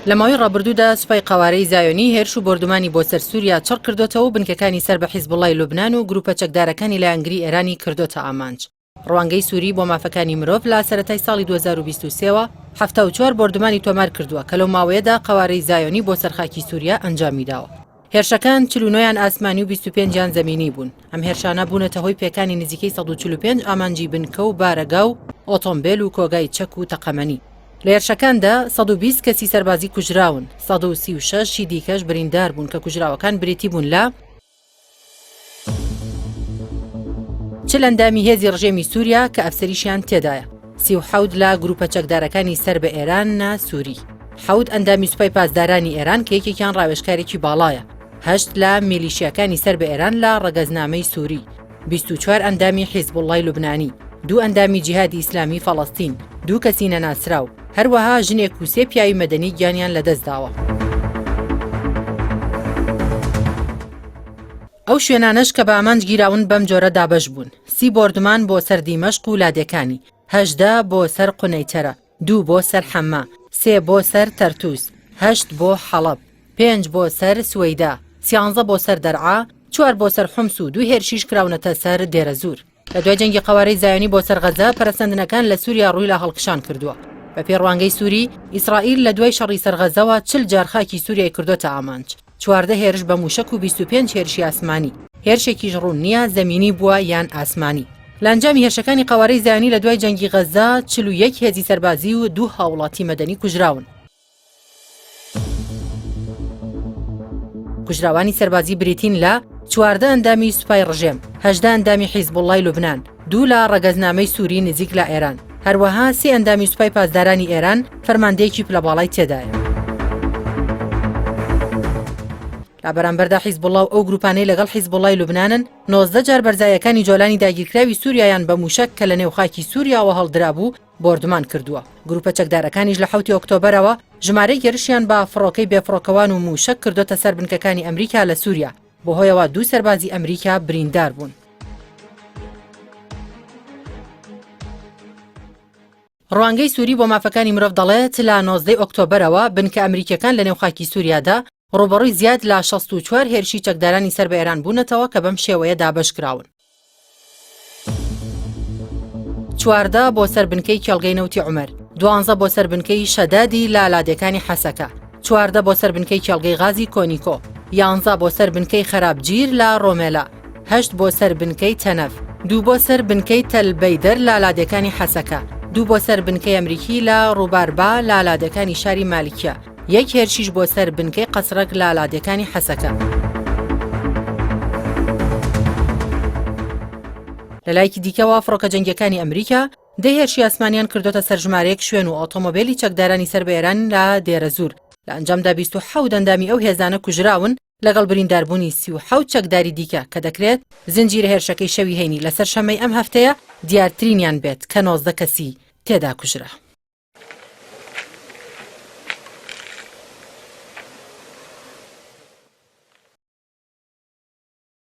لە ماوەی ڕابردوودا سوپای قەوارەی زایۆنی هێرش و بۆردومانی بۆ سەر سووریا چڕ کردۆتەوە و بنکەکانی سەر بە حیزبوڵڵای لوبنان و گرووپە چەکدارەکانی لایەنگری ئێرانی کردۆتە ئامانج. ڕوانگەی سووری بۆ مافەکانی مرۆڤ لە سەرەتای ساڵی 2023 وە 74 بۆردومانی تۆمار کردووە کە لەو ماوەیەدا قەوارەی زایۆنی بۆ سەر خاکی سووریا ئەنجامی داوە. هێرشەکان 49 یان ئاسمانی و 25 یان زەمینی بوون. ئەم هێرشانە بوونەتە هۆی پێکانی نزیکەی 145 ئامانجی بنکە و بارەگا و ئۆتۆمبێل و کۆگای چەک و تەقەمەنی. لە هێرشەکاندا 120 کەسی سەربازی کوژراون، 136 ی دیکەش بریندار بوون کە کوژراوەکان بریتی بوون لە، 40 ئەندامی هێزی ڕژێمی سووریا کە ئەفسەریشیان تێدایە، 37 لە گروپە چەکدارەکانی سەر بە ئێران نا سووری، حەوت ئەندامی سوپای پاسدارانی ئێران کە یەکێکیان ڕاوێژکارێکی باڵایە، هەشت لە میلیشیاکانی سەر بە ئێران لە ڕەگەزنامەی سووری، 24 ئەندامی حیزبوڵڵای لوبنانی، دوو ئەندامی جیهادی ئیسلامی فەڵەستین، دوو کەسی نەناسراو، هەروەها ژنێک و سێ پیاوی مەدەنی گیانیان لەدەستداوە. ئەو شوێنانەش کە بە ئامانج گیراون بەم جۆرە دابەش بوون، سی بۆردومان بۆ سەر دیمەشق و لادێکانی، 18 بۆ سەر قونەیتەرە، دوو بۆ سەر حەمما، سێ بۆ سەر تەرتوس، هەشت بۆ حەڵەب، پێنج بۆ سەر سوەیدا، سیانزە بۆ سەر دەرعا، چوار بۆ سەر حومس و دوو هێرشیش کراونەتە سەر دێرەزوور. لە دوای جەنگی قەوارەی زایۆنی بۆ سەر غەزە، پەرەسەندنەکان لە سووریا ڕووی لە هەڵکشان کردووە. بەپێی ڕوانگەی سووری، ئیسرائیل لە دوای شەڕی سەر غەزەوە 40 جار خاکی سووریای کردۆتە ئامانج، 14 هێرش بە مووشەک و 25 هێرشی ئاسمانی، هێرشێکیش ڕوون نییە زەمینی بووە یان ئاسمانی. لە ئەنجامی هێرشەکانی قەوارەی زایۆنی لە دوای جەنگی غەزە، 41 هێزی سەربازی و دوو هاووڵاتی مەدەنی کوژراون. کوژراوانی سەربازی بریتین لە 14 ئەندامی سوپای ڕژێم، 18 ئەندامی حیزبوڵڵای لوبنان، دوو لە ڕەگەزنامەی سووری نزیک لە ئێران، هەروەها سێ ئەندامی سوپای پاسدارانی ئێران، فەرماندەیەکی پلەباڵای تێدایە. لە بەرامبەردا حیزبوڵڵا و ئەو گروپانەی لەگەڵ حیزبوڵڵای لوبنانن، 19 جار بەرزاییەکانی جۆلانی داگیرکراوی سووریایان بە مووشەک کە لە نێو خاکی سووریاوە هەڵدرابوو، بۆردومان کردووە. گروپە چەکدارەکانیش لە حەوتی ئۆکتۆبەرەوە ژمارەی هێرشیان بە فڕۆکەی بێفڕۆکەوان و مووشەک کردۆتە سەر بنکەکانی ئەمریکا لە سووریا، بەهۆیەوە دوو سەربازی ئەمریکا بریندار بوون. ڕوانگەی سووری بۆ مافەکانی مرۆڤ دەڵێت، لە نۆزدەی ئۆکتۆبەرەوە بنکە ئەمریکییەکان لەنێو خاکی سووریادا ڕووبەڕووی زیاد لە 64 هێرشی چەکدارانی سەر بە ئێران بوونەتەوە کە بەم شێوەیە دابەشکراون. 14 بۆ سەر بنکەی کێڵگەی نەوتی عومەر، دوانزە بۆ سەر بنکەی شەدادی لە لادێکانی حەسەکە، 14 بۆ سەر بنکەی کێڵگەی غازی کۆنیکۆ، یانزە بۆ سەر بنکەی خەرابجیر لە ڕۆمێلە، هەشت بۆ سەر بنکەی تەنەف، دوو بۆ سەر بنکەی تەل بەیدەر لە لادێکانی حەسەکە، دوو بۆ سەر بنکەی ئەمریکی لە ڕووباربا لە لادێکانی شاری مالکیە، یەک هێرشیش بۆ سەر بنکەی قەسرەک لە لادێکانی حەسەکە. لە لایەکی دیکەوە فڕۆکە جەنگیەکانی ئەمریکا دە هێرشی ئاسمانیان کردۆتە سەر ژمارەیەک شوێن و ئۆتۆمۆبێلی چەکدارانی سەر بە ئێران لە دێرەزوور لە ئەنجامدا 27 ئەندامی ئەو هێزانە کوژراون لەگەڵ برینداربوونی 37 چەکداری دیکە کە دەکرێت زنجیرە هێرشەکەی شەوی هەینی لەسەر شەممەی ئەم هەفتەیە دیارترینیان بێت کە 19 کەسی تێدا کوژرا.